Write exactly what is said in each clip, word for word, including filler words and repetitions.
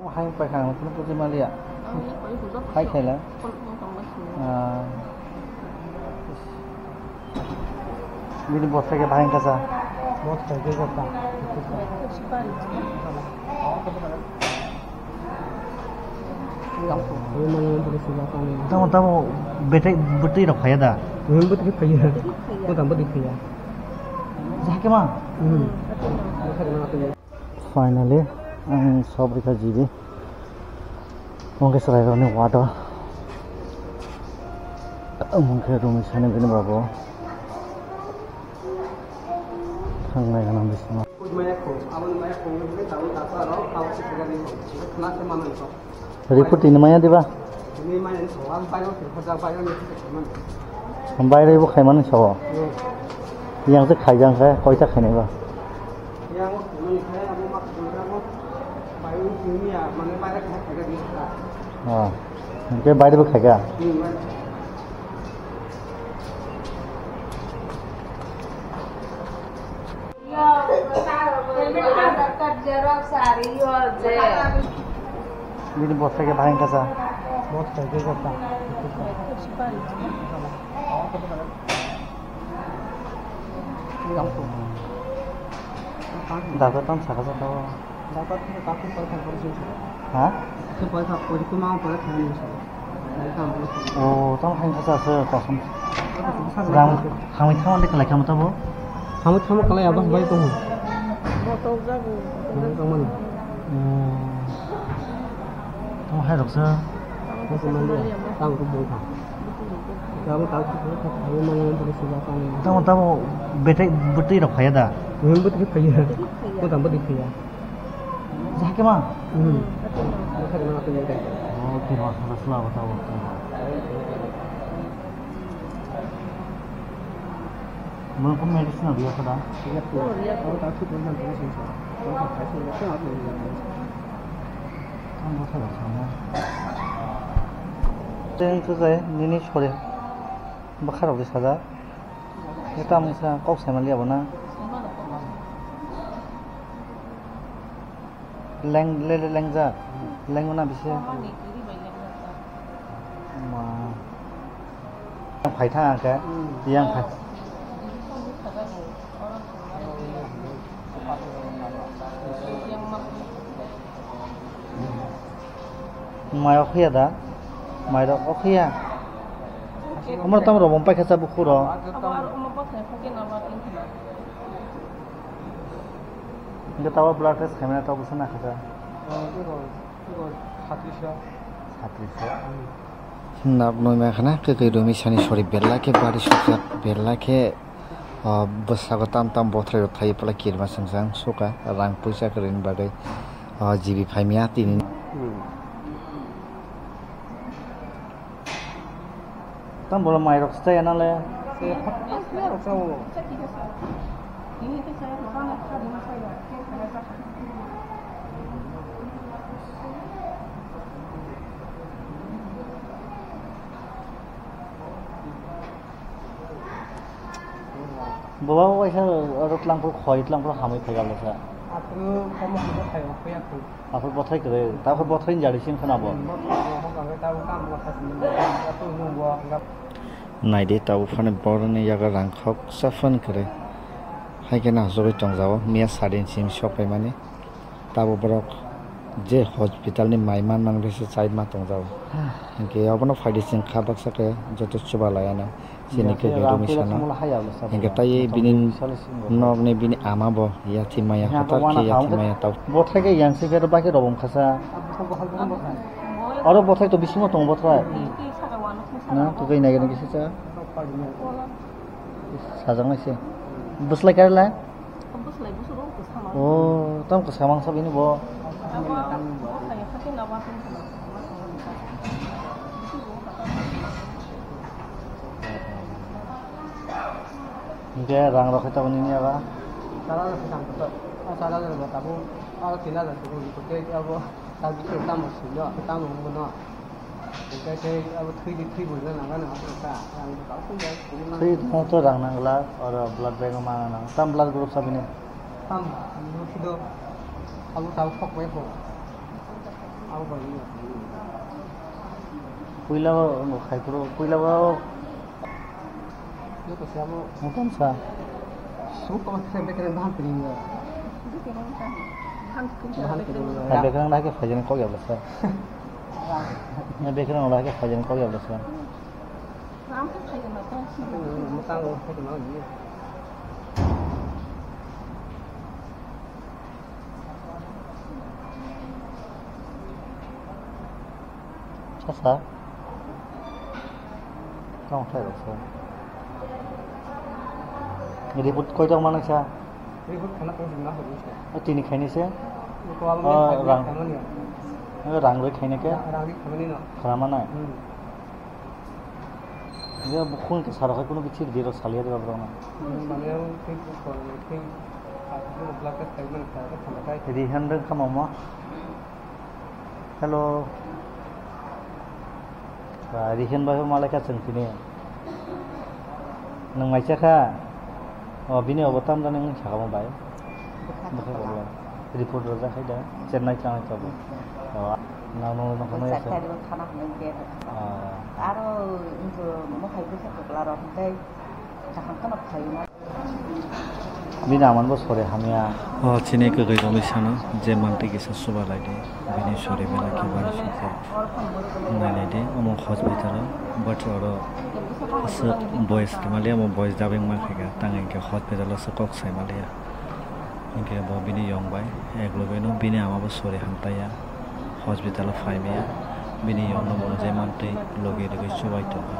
Hai paikha ang phone twi maliya. Hai khaila. Ah. Bini bwthai khe bahai kasa. Bwthai khe kasa. Tamo tamo betai bwtwi rok phaiya da. Hmm, bwtwi phaiya. Ko tamo bwtwi phaiya. Jahake ma. Hmm. Finally, ang sob rikha G B. Mungke chwrairokni water. Mungke rumi sani bini babo. Thangnai gana bisingo. Report ini maya diba? Baire bo khaimani sao. Yang se khaijang khe koita khainai ba? Ah, hingke baire bo khaika? Bini bwthai khe bahai kasa. Bwthai khe kasa. Daga tam saka jata o. Ha? O, tamo hai kasa se kosom. Ram, hamwi thangma de kalai kamo tabo? Hamwi thangma kalai abo bai tongo. Tamo hai rok se. Tamo ko mali, tamo ko bungkha. Tamo tamo ko bungkha, tamo mali, tamo ko sila tamo. Tamo, tamo, bete, bete rok phaiya da? Hmm, bete phaiya. Ko tamo bete phaiya. Jahake ma? Hmm. Bete ma, bete ma. Oh, khe ma, sila, sila, sila, sila. Mungkin medicine ada ya, kada? Iya, tuh. Oh, tak sih, tuh, nanti sih. Tuh, tak sih, tuh, aku ini. Ang bwkha rok sama. Tei wngkha khe nini sori bwkha rok de sajak. Tamo wngkha kok sai manliya bo na. Leng, le, le, lengjak. Lengmana bisi. Ma. Phai thang ang khe. Hmm. Yang phai. Mai rok ya da? Mai rok ok ya? Amar tam rok bom paikha sa bukhuk rok. Hingke tawa blood test khaimani tok bwsa nakha sa. Satris. Satris. Nok noi ma khana kwkwi rumi sani sori bella khe bari sukjak bella khe, o, bwskango tam tam bothrai rok thai pala kirma swngjang suka rang puisa kwrwini bagwi, o, G B phaimya tini. Hmm. Tam bolo mai rok chaya nale. Boba waisa oro tlangphuru khoi tlangphuru hamwi phaigalasa. Aphuru tamo hamwi phaiga, phaiya khu. Aphuru bothai kwrwi, taphuru bothai ni jari sing khana bo. Hmm, bothai bo, hokha khe tabuk tamo kha sini, tabuk nung bo, hokha. Naidi tabuk phano boroni yago rang khoksa phano kwrwi. Hai khe nahasugwi tongjago, miya sadin simi sok phaimani. Tabuk borok je hospital ni mai manmani bese chai ma tongjago. Hinkhe obono phaidi chwng kha baksa khe joto chuba laiano. Chini khe rumi sana. Hinkhe tei bini nokni bini ama bo yathi maya hotar khe yathi maya tau. Bothai khe yang se khe bakhe robom khasa. Oro bothai to bisingo tongo bothai. Na, to khe nai gani kisa cha. Sajak nai se. Bwslai kare lai? Bwslai bwswk rok kwchama. Oh, tam kwchama wngsa bini bo. Abo bwslai kha khe naba tong khna. Hingke rang rok khe tabuk nini aba? Chara rok khe tang khe to. Ah, chara rok bo tabuk. Ah, tin hajar khe bo khe abo. Tabuk khe tamo sino, tamo wngbo no. Hingke tei abo thwi di, thwi bo nang nang abo ta, ang bo kau sung ya, sung nang. Thwi no to rang nang glak, oro blood bank o ma nang. Tam blood group sa bini? Tam, ang bo sido, abo ta thok bai bo. Puila o, puila o. Mutam sa. Hai bekerang lagi fajar kok ya belasa. Hai bekerang lagi fajar kok ya belasa. Sasa. Tong thai rok sa. Report koi tong manang sa? Report khana tong sing na hobi sa. O tini khaini se? Ko abo Oh, ni rang. Khamani. O rang roi khaini ke? Rang roi khamani no. Khamana. Hmm. Ye bukhung ke sarok hai kuno kichir diro salia de babrok na. Hmm, mane ang thik ko thik. Blood test khai man khai khai. Rihan rang khamama. Hello. Ba, Rihen bai malai kha chwng tini. Nwng mai cha kha? O, bini obo tam jani wng sakha mo bai. Bwkha koklai. Report rwjak khai da. Chennai thangnai tabuk. O, nang nung nung nung Bwsa sa. Thani thana hwnwi bed. O. Aro wngkhe mohai bwsa kokla rok hwnkhe kaham kheno phaio na. Bini aman bo sori hamya. O chini kwrwi romwi sano je mantwi kisa chuba lai di. Bini sori bela khe bai sukha. Nai nai di omo hospital o but oro aswk boys rwmaliya omo boys dubbing ma khaikha tang hinkhe hospital o se kok sai maliya. Hinkhe bo bini yong bai ek loge no bini ama bo sori hamtaiya hospital o phai maya. Bini yong no bo je mantwi logi logi chubai tongkha.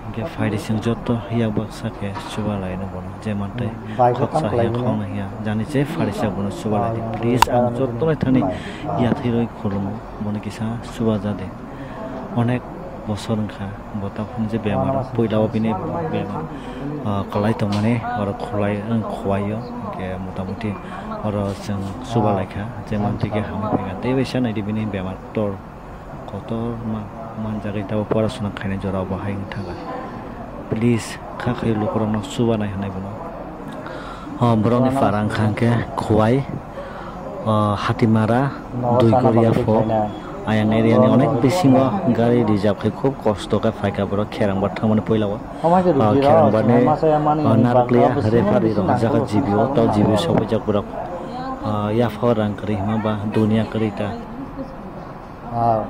Hinkhe phaidi chwng joto yak baksa khe chuba lai no bono, je mantwi khoksa hiya khokna hiya jani je phaidi chwng bono chuba lai di. Please ang joto lai thani yathwi rwi khulumo, bono kisa chuba ja di. Onek bosor wngkha bo takhum je bemar, puila o bini bemar, ah, kwlai tongmani oro khulai, wng khwlai o, hinkhe motamuti oro chwng chuba lai kha, je mantwi khe hamwi phaikha. Tei bai sa nai di bini bemar tor. Kotorma manjagwi tabuk porasona khainai jorao bo hai wng thangkha. Please, kha khaio lukurokno chubanai hwnwi bono. O borokni para wngkha hwnkhe Khowai, o Hatimara, Duigoria pho, ayang area ni onek bisingo gari reserve khai khub kosto khe phaikha borok Kherangbar thangmani puila o. O Kherangbar ni, o Nariklia referee rok jaga G B o, tao G B o sokphaijak borok. O yapha o rang kwrwi hwnba dunia kwrwi ta. Ah.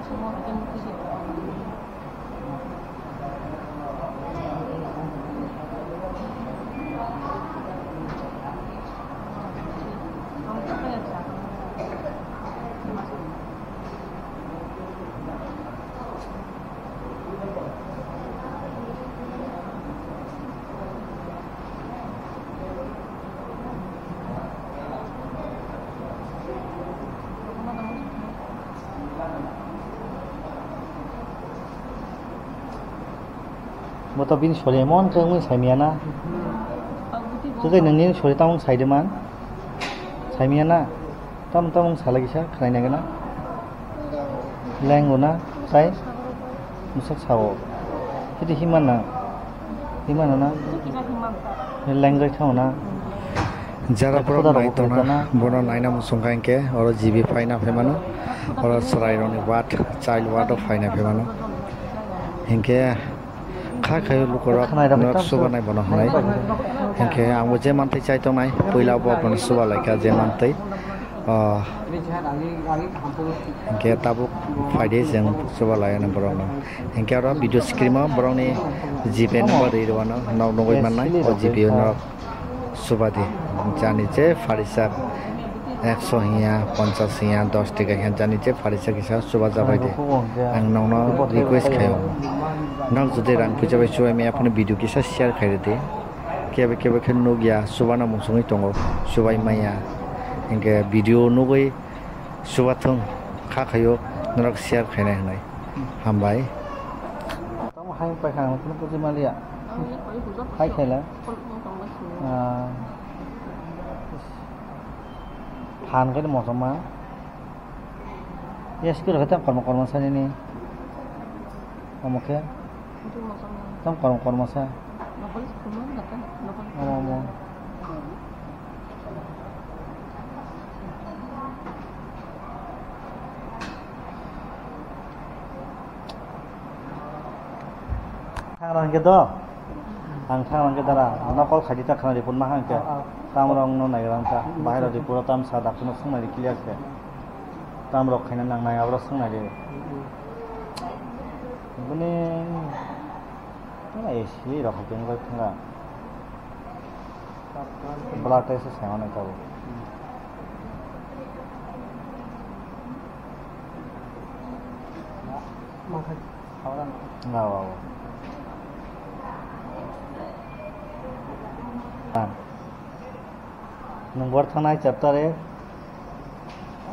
Bo to bini sori emon khe wngwi saimaya na. Tei nini sori tamo wng sai de man? Saimaya na? Tamo tamo wng salai kisa khnai nai gana. Lenggo na tai? Bwsak sao. Hiti himana. Himana na? Lengrai thao na? Jara borok nai tongna, bono naina muchungkha hinkhe oro G B phaina phaimano, oro chwrairokni ward, child ward o phaina phaimano. Hinkhe kha khaio lukurok norok chubanai bono hwnwi. Hinkhe angbo je mantwi chai tongnai, puila bo bono chuba laikha je mantwi. O, hinkhe tabuk phaidi chwng chuba laiyani borokno. Hinkhe oro video screen o borokni G P number rwi rwano, nok nugwi mannai, o G P o norok. Subadi, jani je pharisar ekso hiya, ponchas hiya, dos taka hiya, jani je pharisar kisa suba jabai de. Ang nokno request khaio. Nok jodi rang puisa bai subai maya phano video kisa share khai rwdi. Kebe kebe khe nukya, subana muchungwi tongo, subai maya. Hinkhe video nugwi subathung, kha khaio, norok share khainai hwnwi. Hambai. Tamo hai paikha ang phano pujui maliya. Hai khaila. Ah, phan khe mosom ma. Yes, kiro khe tam kormo kormo sani ni. Omo khe. Tam kormo kormo sa. Omo, omo. Thang rang ke do. Ang thang rang ke dara. Nokol khaidi ta khana report ma hang ke. Ah, ah. Tam rong no nai rang ta. Bahai rok report tam sa doctor no sung nai clear ke. Tam rok khaina nang nai abro sung nai de. Bini, bini A C rok khaidi ngai thanga. Blood test se sengmani tabuk. Nga, wa, wa. Ah. Nwng bor thangnai chapter e.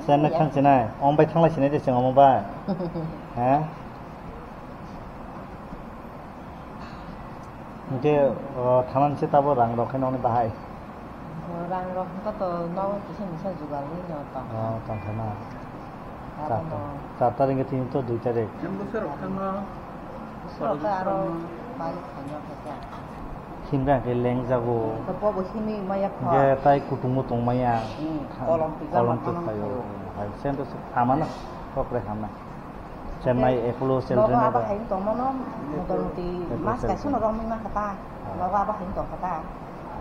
Sen na khang chinai. Om bai thanglai chinai de chwng omo bai. Ha? Hingke, o, thanan se tabo rang rok khe nokni bahai. O, rang rok hingke to nogo kisa misa jugal wngwi no tong. O, tong khe na. Abo Char no. Char tarik hingke tini to dui tarik. Bwswk khe aro bari khaina khe ta. Himkha hingke lengjago. To bobo himwi maya kho. Hingke tai kutungo tongmaya. Hmm, Tha-, kolom twijak kolom ma twi tongmani phaio. Hai, sen to se thamana, kokre hamna. Chennai Apollo Children Nogo abo Hospital. Hai tongmano, motamuti Apollo mas kaisa Children. No romwi mankha ta. Ah. Nogo abo hai tongkha ta.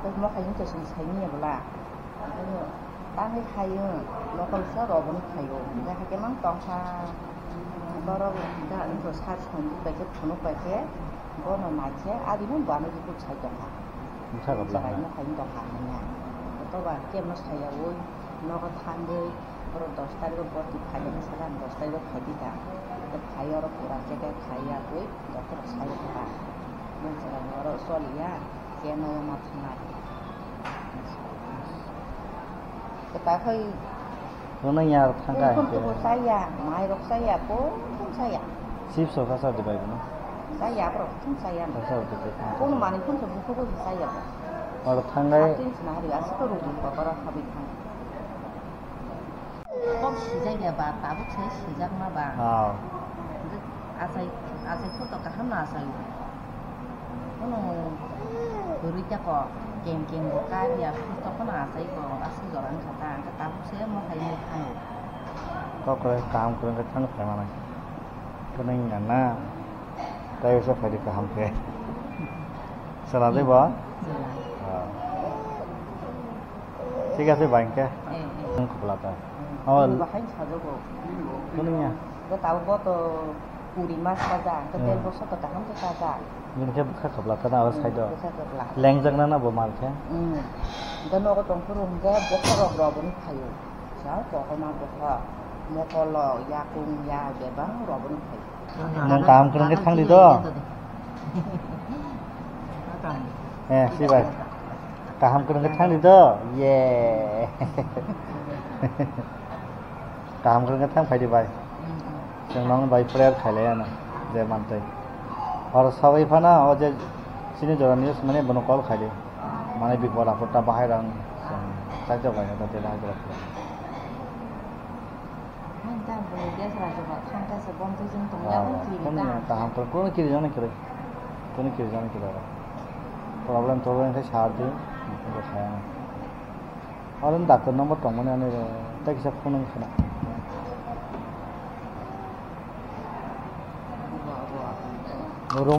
Tei mo hai to sini saini bwla. Tangwi khaio, nokol sa roboni khaio. Hingke haikhe mang tongkha. Borok da to sar songwi paikhe, phunuk paikhe, bono naikhe, adino bwano report sai tongkha. Bwsa rok Jaga lai. Ino hai tongkha hanya. Toba kemno sayaui, nogo thangwi, borok dos tarikh o borok phaiya saka, dos tarikh o phaidi ta. Phai oro pura chekhe phaiya twi, doctor sai kha. Nang saka oro choliya, keno ma thwngnai. Kwtal khai Bono ya rok thangkha phone hingke. Tubu chaya, mai rok chaya, phone phone chaya. Chips rok kha sa dibai bono. Chaya borok phone chaya. Kha sa dibai. Phone mani phone tubu tubu chaya. Oro thangai. Atin sina hari asik rudi kokoro habi thang. Kok sijak ya ba, tabuk se sijak ma ba. Ah. Asai, asai photo kaham no asai. Kono kwrwi tako, keng keng bo kar ya, photo kono asai ko, asai jora wngkha ta, wngkha tabuk se mo hai nai phano. Kok kwrwi kaham kwrwi wngkha thang phai manai. Kwrwi wngya na? Tai usa phai di kaham khe. Sala de ba? Sala. Ah. Thik ase bai hingke. Eh, eh. Nwng khobla ta. Hmm. Oh. Nwng bahai sajago. Kuning ya? Bo tabo bo to kuri mas sajak, hingke Hmm. Derbosor to kaham khe sajak. Nwng khe bwkha khobla ta na aro Hmm, side o. Bwkha khobla. Lengjak na na bo mal khe? Hmm. Hingke nogo tongphuru hingke bokhorok roboni phaio. Sa kotorma bokhok, mokolo, yakung, ya bebak roboni phaio. Nwng kaham kwrwng khe thang di do. Eh, si bai. Kaham kwrwng khe thang di do. Ye. Kaham kwrwng khe thang phai di bai. Chwng nang bai prayer khailai ano je mantwi. Hor sawi phano o je chini jora news mane bono call khai di. Mane bipod apod ta bahai rang chajak lai ta tela hai. Ang ta bwlwi gas rajaba thang kaisa bomtwi jwng tong ya, ah, bom kiri kono ta. Kaham kono, kono kiri jani kiri, kono kiri jani kiri oro. Problem, problem khe sar di, bo kaya. Oro doctor number tong mani ani ro, ta kisa phone wng khna. Oro